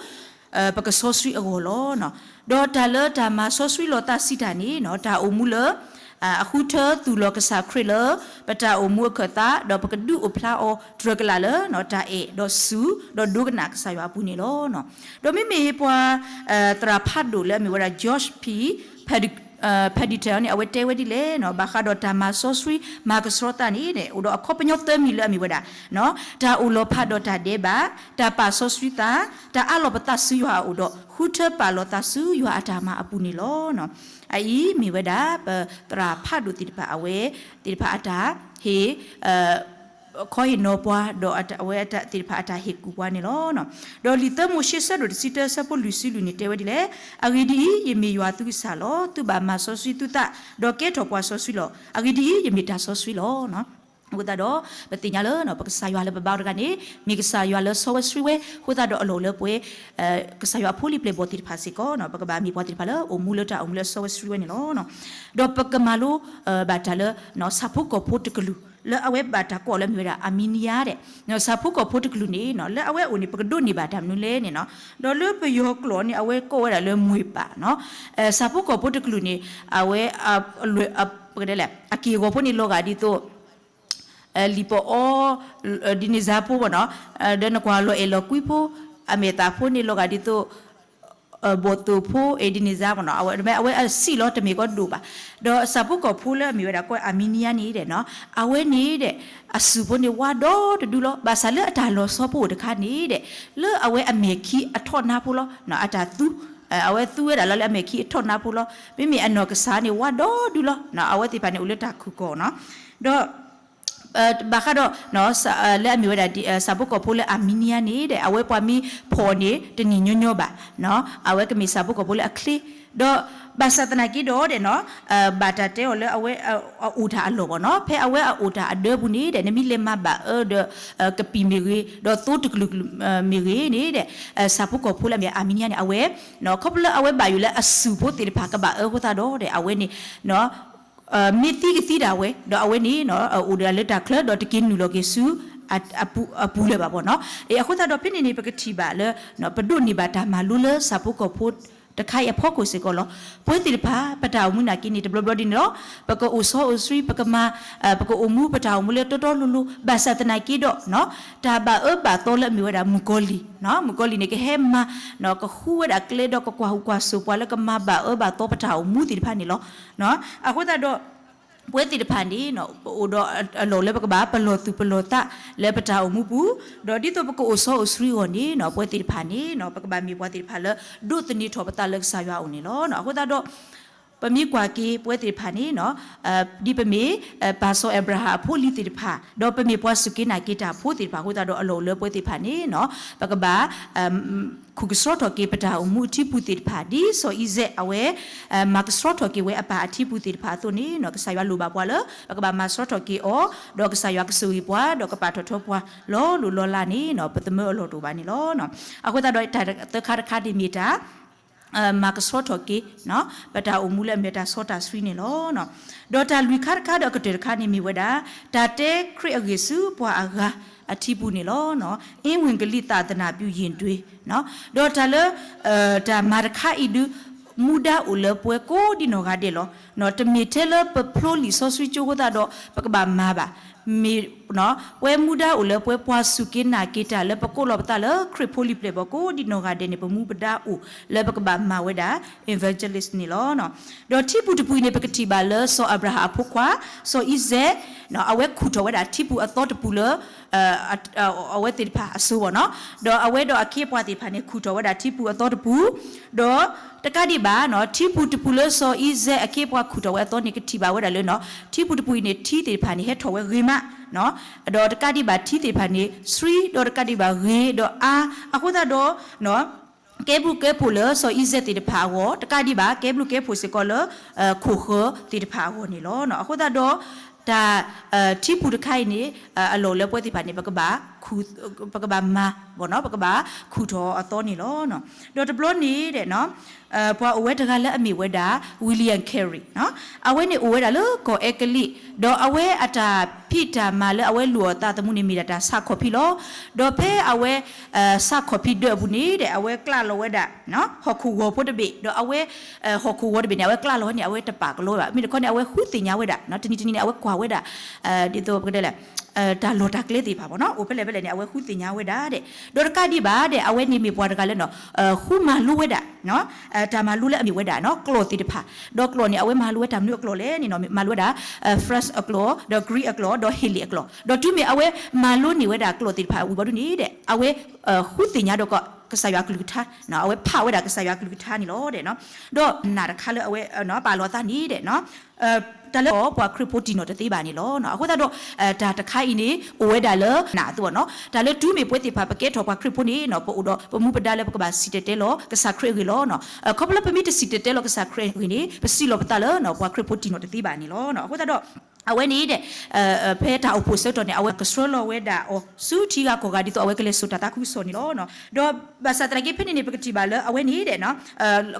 ပကစီဆှံအဂီၢ်လီၤ. ဒီးတၢ်လၢတၢ်မၤစီဆှံလီၤသးစံးတၢ်န့ၣ်နီၤ တၢ်အိၣ်မူလၢ အဃုထၢသူၣ်လီၤကစၢ်ခရံာ်လၢ ပတၢ်အိၣ်မူအခၢၣ်သး ဒီးပကဒုးအိၣ်ဖျါအီၤတြၢၤကလာ်လၢ တၢ်အဲၣ်ဒီးစူၤ ဒီးဒိကနၣ်ကစၢ်ယွၤအပူၤန့ၣ်လီၤ. ဒီးမ့မ့ၢ်ပှၤ သရၣ်ဖးဒိၣ်လၢအမ့ၢ်ဝဲဒၣ် George P Purdy န့ၣ် အဝဲတဲဝဲဒ်လဲၣ်နီၤ, ဘၣ်ဃးဒီးတၢ်မၤစီဆှံ မၤကဆှီသးန့ၣ် အိၣ်ဒီးအခီပညီသၢမံၤလၢအမ့ၢ်ဝဲဒၣ် တၢ်အိၣ်လီၤဖးဒီးတၢ်ဒဲးဘး, တၢ်ပာ်စီဆှံသး, တၢ်အးလီၤပသးဆူယွၤအအိၣ်ဒီး ဃုထၢပာ်လီၤသးဆူယွၤအတၢ်မၤအပူၤန့ၣ်လီၤ. အအံၤမ့ၢ်ဝဲဒၣ် ပသရၣ်ဖးဒိၣ်သ့ၣ်တဖၣ်အဝဲသ့ၣ်တဖၣ်အတၢ်ဟ့ၣ် ခီဟ့ၣ်နီၤပှၤ ဒီးအဝဲသ့ၣ်တဖၣ်အတၢ်ဟ့ၣ်ကူၣ်ပှၤန့ၣ်လီၤ. ဒီးလံာ်သၢမိၤၡ့ဆၢဒိၣ်တဆံတၢဆၢဖိလွံၢ်ဆံလွံၢ်န့ၣ်တဲဝဲဒ်လဲၣ်, အဂ့ၢ်ဒ်အံၤ, ယမ့ၢ်ယွၤသုကစၢ်လီၤ. သုဘၣ်မၤစီဆှံသုသး, ဒီးကဲထီၣ်ပှၤစီဆှံလီၤ. အဂ့ၢ်ဒ်အံၤ, ယမ့ၢ်တၢ်စီဆှံလီၤ. အဃိသတးဒီး ပသ့ၣ်ညါလၢ ပကစၢ်ယွၤလၢပဘါအီၤတဂၤန့ၣ် မ့ၢ်ကစၢ်ယွၤလၢစီဝဲဆှံဝဲ, အဃိသတးဒီးအလီၢ်လၢပဝဲ ကစၢ်ယွၤအဖိလံၤပျဲၢ်ဘီၣ်သ့ၣ်တဖၣ်စ့ၢ်ကီး ပကဘၣ်မ့ၢ်ပှၤသ့ၣ်တဖၣ်လၢအိၣ်မူလၢတၢ်အိၣ်မူလၢစီဝဲဆှံဝဲန့ၣ်လီၤ. ဒီးပကမၤလိ ဘၣ်တၢ်လၢ ဆၣ်ဖိကီၢ်ဖိတကလုာ် လၢအဝဲဘၣ်တၢ်ကိးလၢအမ့ၢ်ဝဲဒၣ် Armenia ဒီး ဆၣ်ဖိကီၢ်ဖိတကလုာ်န့ၣ် လၢအဝဲအိၣ်န့ၣ် ပကဒိးန့ၢ်ဘၣ်တၢ်မနုၤလဲၣ်န့ၣ်နီၤ, ဒီးလၢပယီၤကျိာ်န့ၣ် အဝဲကိးဝဲဒၣ်လၢမွေၢ်ပၣ်နီၤ, ဆၣ်ဖိကီၢ်ဖိတကလုာ်န့ၣ် အဝဲ ပကတဲလဲၣ် အက့ၢ်အဂီၤဖိန့ၣ်လီၤဂာ်ဒ်သိး လံာ်ပအီ ဒ်န့ၣ်စါဖိဘၣ်နီၤ, ဒီးနကွၢ်လီၤအဲၣ်လီၤကွံဖိ အမဲာ်သၣ်ဖိန့ၣ်လီၤဂာ်ဒ်သိး ဘီၣ်သိၣ်ဖိ ဒ်န့ၣ်စါဘၣ်နီၤ, အဝဲအစံၣ်လီၤတမ့ၢ်ကီဒိၣ်ဘၣ်, ဒီးဆၣ်ဖိကီၢ်ဖိလၢအမ့ၢ်ဝဲဒၣ်ကိး Armenia န့ၣ်ဒီးနီၤ, အဝဲန့ၣ်ဒီး အစူၢ်ဖိန့ၣ်ဝါဒီဒူၣ်လီၤ. ဘၣ်ဆၣ်လၢအတၢ်လီၤဆီဖိအိၣ်တခါန့ၣ်ဒီး လၢအဝဲအမဲာ်ခံအထီၣ်နါဖိလီၤ. အတၢ်သူ အဝဲသူဝဲဒၣ်လီၤလၢအမဲာ်ခံအထီၣ်နါဖိလီၤ. မ့မ့ၢ်အနီၢ်ကစၢ်န့ၣ်ဝါဒီဒူၣ်လီၤ. အဝဲသ့ၣ်တဖၣ်န့ၣ်အိၣ်လၢတၢ်ခုၣ်ကီၢ်နီၤ, ဒီး ဘၣ်ဃးဒီး လၢအမ့ၢ်ဝဲဒၣ် ဆၣ်ဖိကီၢ်ဖိလၢ Armenia န့ၣ်ဒီး အဝဲပှၤမ့ၢ်ဖီၣ်န့ၣ် တန့ၢ်ညီညီဘၣ်, အဝဲကမ့ၢ်ဆၣ်ဖိကီၢ်ဖိလၢအချ့, ဒီးဘၣ်ဆၣ်သနာ်က့ဒီးဒီး ဘၣ်တၢ်တဲအီၤလၢအဝဲ အအိၣ်တၢ်အလီၢ်ဘၣ်နီၤ, ဖဲအဝဲအအိၣ်တၢ်အဒၢပူၤန့ၣ်ဒီး နမ့ၢ်လဲၤမၤဘၣ်အၢဒီး ကပံာ်မ့ၢ်ဂ့ၤ ဒီးသိတကလုာ်မ့ၢ်ဂ့ၤန့ၣ်ဒီး ဆၣ်ဖိကီၢ်ဖိလၢအမ့ၢ် Armenia န့ၣ် အဝဲ ခီဖျိလၢအဝဲဘၣ်ယိၣ်လၢအစူၢ်ဖိသ့ၣ်တဖၣ်ကဘၣ်အၢအဃိသတးဒီး အဝဲန့ၣ် မ့ၢ်သံကသံဒၣ်ဝဲ ဒီးအဝဲန့ၣ် အိၣ်ဒီးလၢတၢ်ချၢ ဒီးတက့ၤနုာ်လီၤက့ၤဆူ အပူၤလၢၤဘၣ်ဘၣ်နီၤ. အဃိသတးဒီးဖဲန့ၣ်န့ၣ် ပကထံၣ်ဘၣ်လၢ ပဒိးန့ၢ်ဘၣ်တၢ်မၤလိလၢဆၣ်ဖိကီၢ်ဖိ တခါအံၤအဖီခိၣ်စ့ၢ်ကီးလီၤ. ပဝဲသ့ၣ်တဖၣ် ပတၢ်အိၣ်မူနာ်က့န့ၣ် တဘျီဘျီဒ်န့ၣ်လီၤ. ပကအိၣ်စီအိၣ်ဆှံ ပကမၤ ပကအိၣ်မူပတၢ်အိၣ်မူလၢတီတီလိၤလိၤ ဘၣ်ဆၣ်သနာ်က့ဒီး တၢ်ဘၣ်အၢဘၣ်သီလၢအမ့ၢ်ဝဲဒၣ်မုၣ်ကီၤလံၢ်, မုၣ်ကီၤလံၢ်န့ၣ် ကဟဲမၤ ကဃူဝဲဒၣ်ကျဲဒီးကကွၢ်ဟူးကွၢ်စိာ်ပှၤလၢကမၤဘၣ်အၢဘၣ်သီပတၢ်အိၣ်မူသ့ၣ်တဖၣ်န့ၣ်လီၤ. အဃိသတးဒီး ပဝဲသ့ၣ်တဖၣ်န့ၣ် ပအိၣ်ဒီးအလီၢ်လၢပကဘၣ်ပလီၢ်သူၣ်ပလီၢ်သးလၢပတၢ်အိၣ်မူပူၤ, ဒီးဒ်သိးပကအိၣ်စီအိၣ်ဆှံအဂီၢ်န့ၣ် ပဝဲသ့ၣ်တဖၣ်န့ၣ် ပကဘၣ်မ့ၢ်ပှၤသ့ၣ်တဖၣ်လၢ ဒိးသန့ၤထီၣ်ပသးလၢကစၢ်ယွၤအအိၣ်န့ၣ်လီၤ. အဃိသတးဒီး ပမ့ၢ်ကွၢ်က့ၤပဝဲသ့ၣ်တဖၣ်န့ၣ် ဒ်ပမ့ၢ် ပၢ်စီၤအၤဘြၤဟၣ်အဖိလံၤသ့ၣ်တဖၣ် ဒီးပမ့ၢ်ပှၤစူၢ်က့ၤနာ်က့ၤတၢ်ဖိသ့ၣ်တဖၣ် အဃိသတးဒီးအလီၢ်အိၣ်လၢပဝဲသ့ၣ်တဖၣ်န့ၣ် ပကဘၣ် ခူၣ်ကဆှီထီၣ်က့ၤပတၢ်အိၣ်မူအထံပူၤသ့ၣ်တဖၣ် ဒ်စီၤအံၤစဲးအဝဲ မၤကဆှီထီၣ်က့ၤဝဲအပၢ်အထံပူၤသ့ၣ်တဖၣ်အသိးန့ၣ် ကစၢ်ယွၤလိၣ်ဘၣ်ပှၤလၢ ပကဘၣ်မၤဆှီထီၣ်က့ၤအီၤ ဒီးကစၢ်ယွၤကဆိၣ်ဂ့ၤပှၤ ဒီးကပာ်ထီၣ်ထီပှၤ လီၤလိၢ်လီၤလးန့ၣ် ပသမၢအလီၢ်တအိၣ်ဘၣ်န့ၣ်လီၤ. အဃိသတးဒီးတၢ်သၢခါတခါန့ၣ်မ့ၢ်တၢ် မၤကဆှီထီၣ်က့ၤ ပတၢ်အိၣ်မူလၢအမ့ၢ်တၢ်စီတၢ်ဆှံန့ၣ်လီၤ. ဒီးတၢ်လွံၢ်ခါတခါဒီးအကတၢၢ်တခါန့ၣ်မ့ၢ်ဝဲဒၣ် တၢ်တဲခရံာ်အဂ့ၢ်ဆူပှၤအဂၤအထံပူၤန့ၣ်လီၤ. အ့ဝ့ၢ်ကလံးသးသနၢၣ်ပူၤယ့ၣ်တွ့ ဒီးတၢ်လၢ တၢ်မၤတခါအံၤဒုး မူဒါအိၣ်လၢပှၤကိးဒ်နီၢ်ဂၤဒဲးလီၤ. တမ့ၢ်ထဲလၢပဖျိလံာ်စီဆှံကၠိအဃိသတးဒီး ပကဘၣ်မၤဘၣ်. မ့ၢ် ပဝဲမူဒါအိၣ်လၢပှၤ ပှၤစူၢ်က့ၤနာ်က့ၤတၢ်လၢပကိးလီၤပသးလၢခရံာ်ဖိလံၤပျဲၢ်ဘီၣ်ကိးဒ်နီၢ်ဂၤဒဲးန့ၣ် ပမူပဒါအိၣ်လၢပကဘၣ်မၤဝဲဒၣ် evangelist န့ၣ်လီၤ. ဒီးထံပူၤတပူၤအံၤန့ၣ် ပကထံၣ်ဘၣ်လၢစီၤအၤဘြၤဟၣ်အဖိခွါ စီၤအံၤစဲး အဝဲခူၣ်ထီၣ်ဝဲဒၣ်ထံပူၤအသီတပူၤလၢ အဝဲသ့ၣ်တဖၣ်အစိၤဘၣ်နီၤ, ဒီးအဝဲဒီးအခ့အပှၤသ့ၣ်တဖၣ်န့ၣ် ခူၣ်ထီၣ်ဝဲဒၣ်ထံပူၤအသီတပူၤ, ဒီးတကးဒံးဘၣ် ထံပူၤတပူၤလၢစီၤအံၤစဲးအခ့အပှၤခူၣ်ထီၣ်ဝဲအသီန့ၣ် ကထံၣ်ဘၣ်ဝဲဒၣ်လၢ ထံပူၤတပူၤအံၤန့ၣ် ထံသ့ၣ်တဖၣ်န့ၣ် ဟဲထီၣ်ဝဲဂ့ၤမး, ဒီးတကးဒံးဘၣ်ထံသ့ၣ်တဖၣ်န့ၣ် ဆှံ ဒီးတကးဒံးဘၣ်ဂ့ၤဒီးအါ, အဃိသတးဒီး ကဲဘျုးကဲဖှိၣ်လၢစီၤအံၤစဲးသ့ၣ်တဖၣ်အဂီၢ်, တကးဒံးဘၣ် ကဲဘျုးကဲဖှိၣ်စ့ၢ်ကီးလၢ ခိၣ်ဃၢၤသ့ၣ်တဖၣ်အဂီၢ်န့ၣ်လီၤ. အဃိသတးဒီး တၢ် ထံပူၤတခါအံၤန့ၣ် အလီၢ်လၢပဝဲသ့ၣ်တဖၣ်န့ၣ် ပကဘၣ် ပကဘၣ်မၤ ပကဘၣ်ခူၣ်ထီၣ်အသီန့ၣ်လီၤ. ဒီးတဘျီန့ၣ်ဒီး ပှၤအိၣ်ဝဲတဂၤလၢအမ့ၢ်ဝဲဒၣ် William Carey အဝဲန့ၣ်အိၣ်ဝဲဒၣ်လၢကီၢ်အဲကလံး, ဒီးအဝဲအတၢ်ဖံးတၢ်မၤလၢအဝဲလိၣ်အီၣ်သးသမူန့ၣ် မ့ၢ်ဒၣ်တၢ်ဆးခီၣ်ဖံးလီၤ. ဒီးဖဲအဝဲ ဆးခီၣ်ဖံးဒၢးအပူၤန့ၣ်ဒီး အဝဲကျးလီၤဝဲဒၣ် ဟီၣ်ခိၣ်ဂီၤဖိတဘ့ၣ်, ဒီးအဝဲ ဟီၣ်ခိၣ်ဂီၤတဘ့ၣ်န့ၣ် အဝဲကျးလီၤဝဲန့ၣ် အဝဲတပာ်ကလီဘၣ်. မ့ၢ်တခီန့ၣ် အဝဲဃုသ့ၣ်ညါဝဲဒၣ် တနံၤတနံၤန့ၣ် အဝဲကွၢ်ဝဲဒၣ် ဒ်သိးပကတဲလဲၣ် တၢ်လီၢ်တၢ်ကျဲသ့ၣ်တဖၣ်ဘၣ်နီၤ အိၣ်ဖဲလဲၣ်ဖဲလဲၣ်န့ၣ် အဝဲဃုသ့ၣ်ညါဝဲဒၣ်ဒီး ဒီးတကးဒံးဘၣ်ဒီး အဝဲန့ၣ်မ့ၢ်ပှၤတဂၤလၢ ဃုမၤလိဝဲဒၣ် တၢ်မၤလိလၢအမ့ၢ်ဝဲဒၣ် ကျိာ်သ့ၣ်တဖၣ်, ဒီးကျိာ်န့ၣ် အဝဲမၤလိဝဲတၢ်မနုၤအကျိာ်လဲၣ်န့ၣ် မၤလိဝဲဒၣ် French အကျိာ်, ဒီး Greek အကျိာ်, ဒီး Hellenic အကျိာ်, ဒီးတုၤမ့ၢ်အဝဲမၤလိန့ၢ်ဝဲဒၣ်ကျိာ်သ့ၣ်တဖၣ်ဝံၤဘီဒုန့ၣ်ဒီး အဝဲ ဃုသ့ၣ်ညါဒီးကီး ကစၢ်ယွၤကလုၢ်ကထါ, အဝဲဖးဝဲဒၣ်ကစၢ်ယွၤကလုၢ်ကထါန့ၣ်လီၤ. ဒီးနၢ်တခါလၢအဝဲပာ်လီၤအသးန့ၣ်ဒီး တၢ်လၢပှၤခရံာ်ဖိတံၢ်နီၢ်တသ့ဘၣ်န့ၣ်လီၤ. အဃိသတးဒီး တၢ်တခါအံၤန့ၣ် အိၣ်ဝဲဒၣ်လၢနၢ်အသိးနီၤ, တၢ်လၢတုၤမ့ၢ်ပဝဲသ့ၣ်တဖၣ် ပကဲထီၣ်ပှၤခရံာ်ဖိန့ၣ် ပအိၣ်ဒီးပမူပဒါလၢပကဘၣ်စံၣ်တဲၤတဲလီၤကစၢ်ခရံာ်အဂ့ၢ်လီၤ. ခီဖျိလၢပမ့ၢ်တစံၣ်တဲၤတဲလီၤကစၢ်ခရံာ်အဂ့ၢ်န့ၣ် ပစံးလီၤပသးလၢ ပှၤခရံာ်ဖိတံၢ်နီၢ်တသ့ဘၣ်န့ၣ်လီၤ. အဃိသတးဒီး အဝဲန့ၣ်ဒီး ဖဲတၢ်အိၣ်ဖှိၣ်ဆၢကတီၢ်န့ၣ် အဝဲကဆှၢလီၤဝဲဒၣ်အီၤ ဆူထံဂၤကီၢ်ဂၤ ဒ်သိးအဝဲကလဲၤစိာ်တၢ်သးခုကစီၣ်န့ၣ်လီၤ. ဒီးဘၣ်ဆၣ်သနာ်က့ဖဲန့ၣ်န့ၣ် ပကထံၣ်ဘၣ်လၢအဝဲန့ၣ်ဒီး ခီ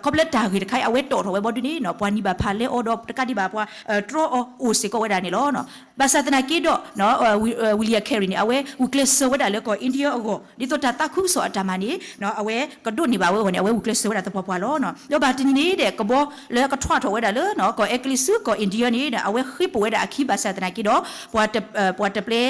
ဖျိလၢတၢ်ဂ့ၢ်တခါအံၤ အဝဲတီၣ်ထီၣ်ဝဲဘီဒုန့ၣ် ပှၤန့ၢ်ဘၣ်ဖးလဲအီၤဒီးတကးဒံးဘၣ်ပှၤတြီအီၤအိၣ်စ့ၢ်ကီးဝဲဒၣ်န့ၣ်လီၤ. ဘၣ်ဆၣ်သနာ်က့ဒီး William Carey န့ၣ် အဝဲဂုာ်ကျဲးစၢးဝဲဒၣ်လၢကီၢ် India အဂီၢ် ဒ်သိးတၢ်သးခုကစီၣ်အတၢ်မၤန့ၣ် အဝဲကဒိးန့ၢ်ဘၣ်ဝဲအဂီၢ်န့ၣ် အဝဲဂုာ်ကျဲးစၢးဝဲဒၣ်သပှၢ်ပှၢ်လီၤ. ဒီးဘၣ်တနံၤန့ၣ်ဒီး ကဘီလၢကထွးထီၣ်ဝဲဒၣ်လၢ ကီၢ်အဲကလံးဆူကီၢ် India န့ၣ် အဝဲဃ့ပိာ်ဝဲဒၣ်အခံဘၣ်ဆၣ်သနာ်က့ဒီး ပှၤတပျဲ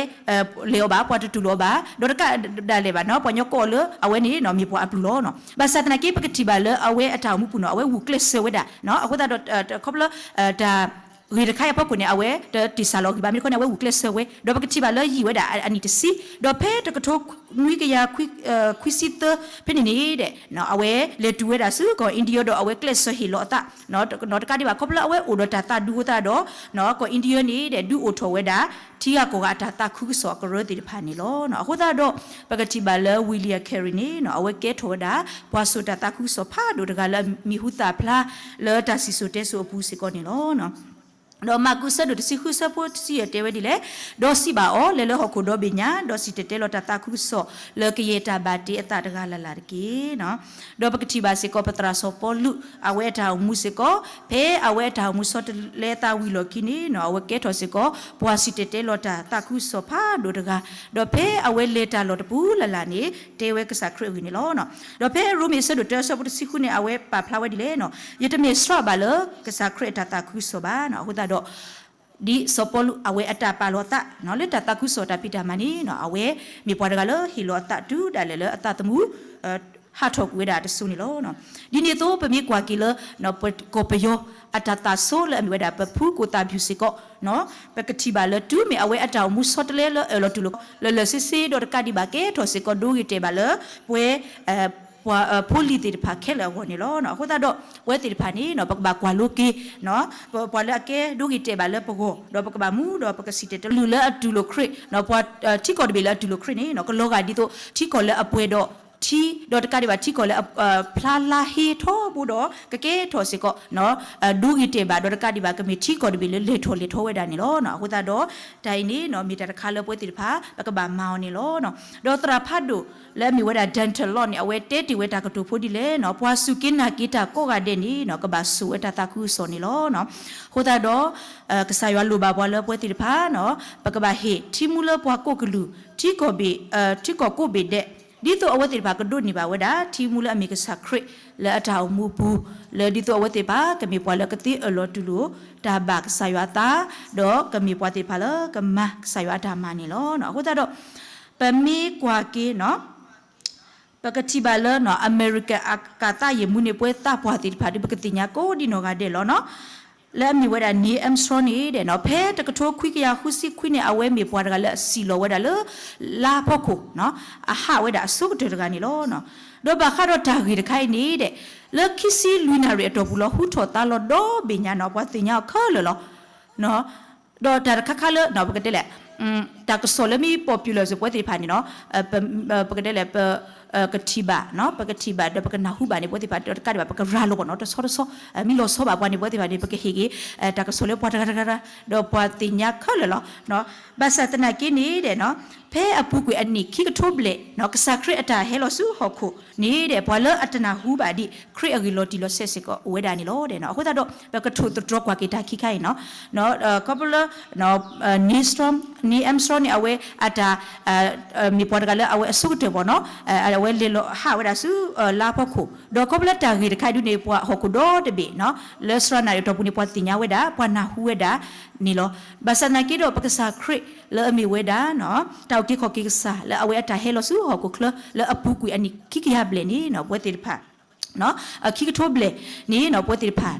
လဲၤအီၤဘၣ်, ပှၤတတူၢ်လိာ်အီၤဘၣ်, ဒီးတကးဒၣ်လဲာ်ဘၣ်နီၤ ပှၤညီကိးအီၤလၢအဝဲန့ၣ် မ့ၢ်ပှၤအပျုၢ်လီၤ. ဘၣ်ဆၣ်သနာ်က့ ပကထံၣ်ဘၣ်လၢအဝဲအတၢ်အိၣ်မူပူၤနီၤ အဝဲဂုာ်ကျဲးစၢးဝဲဒၣ်, အဃိသတးဒီး ခီဖျိလၢ တၢ်ဂ့ၢ်တခါအံၤအဖီခိၣ်န့ၣ် အဝဲတတ့ၢ်စၢ်လီၤဂံၢ်ဘါ မ့ၢ်တခီန့ၣ် အဝဲဂုာ်ကျဲးစၢးဝဲ ဒီးပကထံၣ်ဘၣ်လၢယံာ်ဝဲဒၣ်အနံၣ်တဆံ, ဒီးဖဲတကထိနွံကယၤခွံဆံသၢ ဖဲန့ၣ်န့ၣ်ဒီး အဝဲလဲၤတုၤဝဲဒၣ်ဆူကီၢ် India ဒီးအဝဲကျဲးစၢးဟ့ၣ်လီၤအသး တကးဒံးဘၣ် ခီဖျိလၢအဝဲအိၣ်ဒီးတၢ်သးဒူအဃိသတးဒီး ကီၢ် India န့ၣ်ဒီး ဒုးအိၣ်ထီၣ်ဝဲဒၣ် ထံဂၤကီၢ်ဂၤအတၢ်သးခုကစီၣ်အကရၢသ့ၣ်တဖၣ်န့ၣ်လီၤ. အဃိသတးဒီး ပကထံၣ်ဘၣ်လၢ William Carey န့ၣ် အဝဲကဲထီၣ်ဝဲဒၣ် ပှၤစိာ်တၢ်သးခုကစီၣ်ဖးဒိၣ်တဂၤလၢအမံၤဟူသၣ်ဖျါလၢတၢ်စံၣ်စိၤတဲစိၤအပူၤစ့ၢ်ကီးန့ၣ်လီၤ. ဒီးမၢ်ကူးအဆၢဒိၣ်တဆံဃုအဆၢဖိတဆံယဲၢ်တဲဝဲဒ်လဲၣ်, ဒီးစံးဘၣ်အီၤ, လဲၤလၢဟီၣ်ခိၣ်ဒီဘ့ၣ်ညါ, ဒီးစံၣ်တဲၤတဲလီၤတၢ်သးခုကစီၣ်လၢကယဲၢ်တၢ်ဘၣ်တ့အသးတဂၤလၢ်လၢ်တက့ၢ်. ဒီးပကထံၣ်ဘၣ်စ့ၢ်ကီး ပသရၣ်စီၤပီလူး အဝဲအတၢ်အိၣ်မူစ့ၢ်ကီး, ဖဲအဝဲအတၢ်အိၣ်မူဆီတလဲအသးဝံၤလီၢ်ခံန့ၣ် အဝဲကဲထီၣ်စ့ၢ်ကီး ပှၤစံၣ်တဲၤတဲလီၤတၢ်သးခုကစီၣ်ဖးဒိၣ်တဂၤ, ဒီးဖဲအဝဲလဲၤတၢ်လီၢ်တပူၤလၢ်လၢ်န့ၣ် တဲဝဲကစၢ်ခရံာ်အဂ့ၢ်န့ၣ်လီၤ. ဒီးဖဲရိမ့ၤအဆၢဒိၣ်တၢအဆၢဖိတဆံဃုန့ၣ် အဝဲပာ်ဖျါဝဲဒ်လဲၣ်, ယတမ့ၢ်စှီဘၣ်လၢကစၢ်ခရံာ်အတၢ်သးခုကစီၣ်ဘၣ်. အဃိသတးဒီး ဒ်စီၤပီလူးအဝဲအတၢ်ပာ်လီၤအသး လၢတၢ်သးခုကစီၣ်တၢ်ဖံးတၢ်မၤန့ၣ် အဝဲမ့ၢ်ပှၤတဂၤလၢဟ့ၣ်လီၤအသးတုၤဒၣ်လဲာ်လၢအသးသမူ ဟးထီၣ်ကွံာ်ဝဲဒၣ်တစိၤန့ၣ်လီၤ. ဒ်န့ၣ်အသိး ပမ့ၢ်ကွၢ်က့ၤလၢ ပကီၢ်ပယီၤအတၢ်သးဆိလၢအမ့ၢ်ဝဲဒၣ် ပဖုကိၣ်သၣ်ဖၠူၣ်စ့ၢ်ကီး ပကထံၣ်ဘၣ်လၢတုၤမ့ၢ်အဝဲအတၢ်အိၣ်မူဆီတလဲလၢအၢၣ်လီၤတူၢ်လိာ် လၢာ်လၢာ်ဆ့ဆ့ဒီးတကးဒံးဘၣ်ကဲထီၣ်စ့ၢ်ကီးဒိဂ့ၤတဲာ်ဘၣ်လၢ ပှၤ ပှၤဖိလံၤသ့ၣ်တဖၣ်ခဲလၢာ်အဂီၢ်န့ၣ်လီၤ. အဃိသတးဒီး ပဝဲသ့ၣ်တဖၣ်န့ၣ် ပကဘၣ်ကွၢ်လိက့ၤ ပှၤလၢအကဲဒိဂ့ၤတဲာ်ဘၣ်လၢပဂီၢ် ဒီးပကဘၣ်မူဒီးပကစံၣ်တဲၤတဲလီၤ လုၢ်လၢအတူၢ်လိာ်ခရံာ် ပှၤထံကီၢ်တဘ့ၣ်လၢအတူၢ်လိာ်ခရံာ်န့ၣ် ကလီၤဂာ်ဒ်သိးထံကီၢ်လၢအပှဲၤဒီးထံ ဒီးတကးဒံးဘၣ်ထံကီၢ်လၢ ဖျါလါဟ့ထီဘိဒီး ကကဲထီၣ်စ့ၢ်ကီး ဒိဂ့ၤတဲာ်ဘၣ် ဒီးတကးဒံးဘၣ်ကမ့ၢ်ထံကီၢ်တဘ့ၣ်လၢလဲၤထီၣ်လဲၤထီဝဲဒၣ်န့ၣ်လီၤ. အဃိသတးဒီး တၢ်အံၤန့ၣ် မ့ၢ်တၢ်တခါလၢပဝဲသ့ၣ်တဖၣ် ပကဘၣ်မၤအီၤန့ၣ်လီၤ. ဒီးသရၣ်ဖးဒိၣ်လၢအမ့ၢ်ဝဲဒၣ် Denton Lott န့ၣ် အဝဲတဲတ့ၢ်ဝဲတၢ်ကတိၤဖိဒ်လဲၣ်, ပှၤစူၢ်က့ၤနာ်က့ၤတၢ်ကိးဂၤဒဲးန့ၣ် ကဘၣ်စိာ်ဝဲတၢ်သးခုကစီၣ်န့ၣ်လီၤ. အဃိသတးဒီး ကစၢ်ယွၤလိၣ်ဘၣ်ပှၤလၢပဝဲသ့ၣ်တဖၣ် ပကဘၣ်ဟ့ၣ်ထံမူလၢပှၤကိးကလုာ် ထံကီၢ်ဘ့ၣ် ထံကီၢ်ကိးဘ့ၣ်ဒဲး ဒ်သိးအဝဲသ့ၣ်တဖၣ်ကဒိးန့ၢ်ဘၣ်ဝဲဒၣ် ထံမူလၢအမ့ၢ်ကစၢ်ခရံာ်လၢအတၢ်အိၣ်မူအပူၤ လၢဒ်သိးအဝဲသ့ၣ်တဖၣ် ကမ့ၢ်ပှၤလၢကသ့အၢၣ်လီၤတူၢ်လိာ် တၢ်ဘၣ်ကစၢ်ယွၤအသး ဒီးကမ့ၢ်ပှၤသ့ၣ်တဖၣ်လၢကမၤကစၢ်ယွၤအတၢ်မၤန့ၣ်လီၤ. အဃိသတးဒီး ပမ့ၢ်ကွၢ်က့ၤ ပကထံၣ်ဘၣ်လၢ အမဲရကၤအကၤသးယံာ်မူန့ၣ် ပဝဲသးပှၢ်သ့ၣ်တဖၣ်ဒီး ပကသ့ၣ်ညါကိးဒံနီၢ်ဂၤဒဲးလီၤ. လၢအမ့ၢ်ဝဲဒၣ် Neil Armstrong န့ၣ်ဒီး ဖဲတကထိခွံကယၤဃုဆံခွံန့ၣ် အဝဲမ့ၢ်ပှၤတဂၤလၢအစံၣ်လီၤဝဲဒၣ်လၢ လါဖီခိၣ် အဟးဝဲဒၣ်အဆိကတၢၢ်တဂၤန့ၣ်လီၤ. ဒီးဘၣ်ဃးဒီးတၢ်ဂ့ၢ်တခါအံၤန့ၣ်ဒီး လၢခံဆံလွံၢ်နၣ်ရံၣ်အတီၢ်ပူၤလီၤ ဟူထီၣ်သါလီၤဒီဘ့ၣ်ညါန့ၣ် ပှၤသ့ၣ်ညါအီၤခဲလၢာ်လီၤ. ဒီးတၢ်တခါခါလၢ ပကတဲလဲၣ် တၢ်ကစီၣ်လၢမ့ၢ် popular စ့ၢ်ပဝဲသ့ၣ်တဖၣ်န့ၣ် ပကတဲလဲၣ် ပ ကထံၣ်ဘၣ် ပကထံၣ်ဘၣ်ဒီးပကနၢ်ဟူဘၣ်န့ၣ် ပဝဲသ့ၣ်တဖၣ်ဒီးတကးဒံးဘၣ် ပကရၤလီၤပှီၢ်နီၤ တဆီတဆီ မ့ၢ်လီၤဆီဘၣ်ပှၤန့ၣ် ပဝဲသ့ၣ်တဖၣ်န့ၣ် ပကဟ့ၣ်က့ၤ တၢ်ကစီၣ်လၢပှၤတဂၤတဂၤတဂၤ ဒီးပှၤသ့ၣ်ညါခဲလၢာ်လီၤ. ဘၣ်ဆၣ်သနာ်က့န့ၣ်ဒီး ဖဲအပူၤကွံာ်အနံၣ်ခံကထိဘျဲၣ် ကစၢ်ခရံာ်အတၢ်ဟဲလီၤဆူဟီၣ်ခိၣ်န့ၣ်ဒီး ပှၤလၢအတနၢ်ဟူဘၣ်ဒံး ခရံာ်အဂ့ၢ်လီၤတံၢ်လီၤဆဲးစ့ၢ်ကီးအိၣ်ဝဲဒၣ်န့ၣ်လီၤ. အဃိသတးဒီး ပကထိၣ်သတြီၤကွၢ်က့ၤတၢ်ခံခါအံၤနီၤ ခီဖျိလၢ Neil Armstrong န့ၣ် အဝဲအတၢ် မ့ၢ်ပှၤတဂၤလၢအဝဲအဆိကတၢၢ်ဘၣ်နီၤ အဝဲလဲၤလီၤဟးဝဲဒၣ်ဆူ လါဖီခိၣ် ဒီးခီဖျိလၢတၢ်ဂ့ၢ်တခါအံၤဒုန့ၣ် ပှၤဟီၣ်ခိၣ်ဒီတဘ့ၣ်နီၤ လၢစှၤနၣ်ရံၣ်အတီၢ်ပူၤန့ၣ် ပှၤသ့ၣ်ညါဝဲဒၣ် ပှၤနၢ်ဟူဝဲဒၣ်န့ၣ်လီၤ. ဘၣ်ဆၣ်သနာ်က့ဒီး ပကစၢ်ခရံာ်လၢအမ့ၢ်ဝဲဒၣ် တၢ်အုၣ်က့ၤခီၣ်က့ၤကစၢ် လၢအဝဲအတၢ်ဟဲလီၤဆူဟီၣ်ခိၣ်ချၢ လၢအပူၤကွံာ်အနံၣ်ခံကယၤဘျဲၣ်န့ၣ် ပဝဲသ့ၣ်တဖၣ် ခံကထိဘျဲၣ်န့ၣ် ပဝဲသ့ၣ်တဖၣ်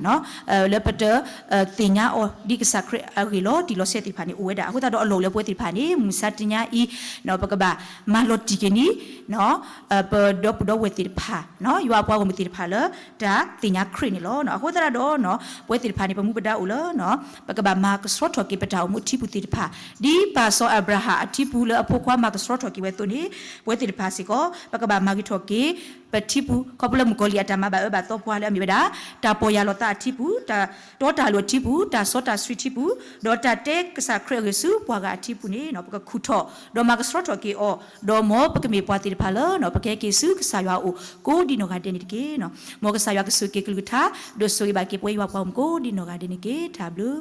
လၢပတ သ့ၣ်ညါအီၤ ဒ်ကစၢ်ခရံာ်အဂ့ၢ်လီၤတံၢ်လီၤဆဲးသ့ၣ်တဖၣ်န့ၣ် အိၣ်ဝဲဒၣ်. အဃိသတးဒီးအလီၢ်အိၣ်လၢပဝဲသ့ၣ်တဖၣ်န့ၣ် မုၢ်မဆါတနံၤအံၤ ပကဘၣ်မၤလီၤတံၢ်က့ၤန့ၣ် ပဒီပုၢ်ဒီဝဲၢ်သ့ၣ်တဖၣ် ယွၤအပှၤဂီၢ်မုၢ်သ့ၣ်တဖၣ်လၢ တၢ်သ့ၣ်ညါခရံာ်န့ၣ်လီၤ. အဃိသတးဒီး ပဝဲသ့ၣ်တဖၣ်န့ၣ် ပမူပဒါအိၣ်လၢ ပကဘၣ်မၤကဆှီထီၣ်က့ၤပတၢ်အိၣ်မူအထံပူၤသ့ၣ်တဖၣ် ဒ်ပၢ်စီၤအၤဘြၤဟၣ်အထံပူၤလၢအဖိခွါမၤကဆှီထီၣ်က့ၤဝဲအသိးန့ၣ် ပဝဲသ့ၣ်တဖၣ်စ့ၢ်ကီး ပကဘၣ်မၤဂ့ၤထီၣ်က့ၤ ပထံပူၤ ခီဖျိလၢမုၣ်ကီၤလံၢ်အတၢ်မၤဘၣ်အၢဘၣ်သီပှၤလၢအမ့ၢ်ဝဲဒၣ် တၢ်ပီၢ်ယၢ်လီၤသးအထံပူၤ, တၢ်တီတၢ်လိၤအထံပူၤ, တၢ်စီတၢ်ဆှံထံပူၤ, ဒီးတၢ်တဲကစၢ်ခရံာ်အဂ့ၢ်ဆူပှၤဂၤအထံပူၤန့ၣ် ပကခူၣ်ထီၣ် ဒီးမၤကဆှီထီၣ်က့ၤအီၤ, ဒီးမ်ပကမ့ၢ်ပှၤသ့ၣ်တဖၣ်လၢ ပကဟဲက့ၤဆူကစၢ်ယွၤအအိၣ် ကိးဒံနီၢ်ဂၤဒဲးန့ၣ်တက့ၢ်. မ်ကစၢ်ယွၤကဆိၣ်ဂ့ၤက့ၤကလုၢ်ကထါ ဒီးဆိၣ်ဂ့ၤဘၣ်က့ၤပဝဲယွၤပှၤဂီၢ်မုၢ်ကိးဒံနီၢ်ဂၤဒဲးန့ၣ်တက့ၢ်. တၢ်ဘျုး